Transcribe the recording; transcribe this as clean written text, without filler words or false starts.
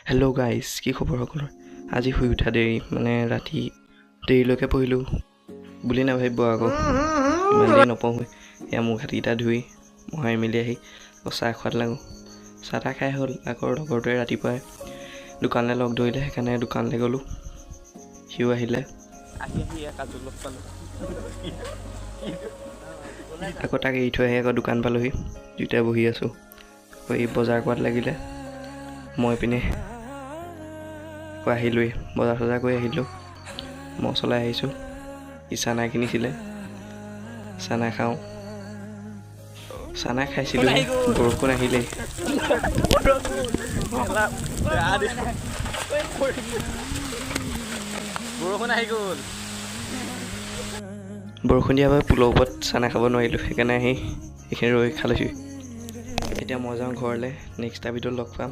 Hello' guys, কি খবৰ সকলোৰে? আজি শুই উঠা দেৰি, মানে ৰাতি দেৰিলৈকে পঢ়িলোঁ বুলি নাভাবিব আকৌ, ইমান দেৰি নপঢ়োঁ। এয়া মুখ হাতকেইটা ধুই মোহাৰি মেলি আহি আকৌ চাহ খোৱাত লাগোঁ। চাহ তাহ খাই হ'ল। আকৌ লগৰটোৱে ৰাতিপুৱাই দোকানলৈ লগ ধৰিলে, সেইকাৰণে দোকানলৈ গ'লোঁ। সিও আহিলে। আহি আহি এয়া কাজল লগ পালোঁ। আকৌ তাক এৰি থৈ আহি আকৌ দোকান পালোহি। দুয়োটাই বহি আছোঁ। আকৌ এই বজাৰ কৰাত লাগিলে, মই পিনে আকৌ আহিলোৱেই। বজাৰ চজাৰ কৰি আহিলোঁ। মই চলাই আহিছোঁ। ই চানা কিনিছিলে, চানা খাওঁ। চানা খাইছিলোঁ, বৰষুণ আহিলেই। বৰষুণ আহি গ'ল। বৰষুণ দিয়াৰ বাবে পুলৰ ওপৰত চানা খাব নোৱাৰিলোঁ, সেইকাৰণে আহি এইখিনি ৰৈ খালোহি। এতিয়া মই যাওঁ ঘৰলৈ। নেক্সট এটা ভিডিঅ'ত লগ পাম।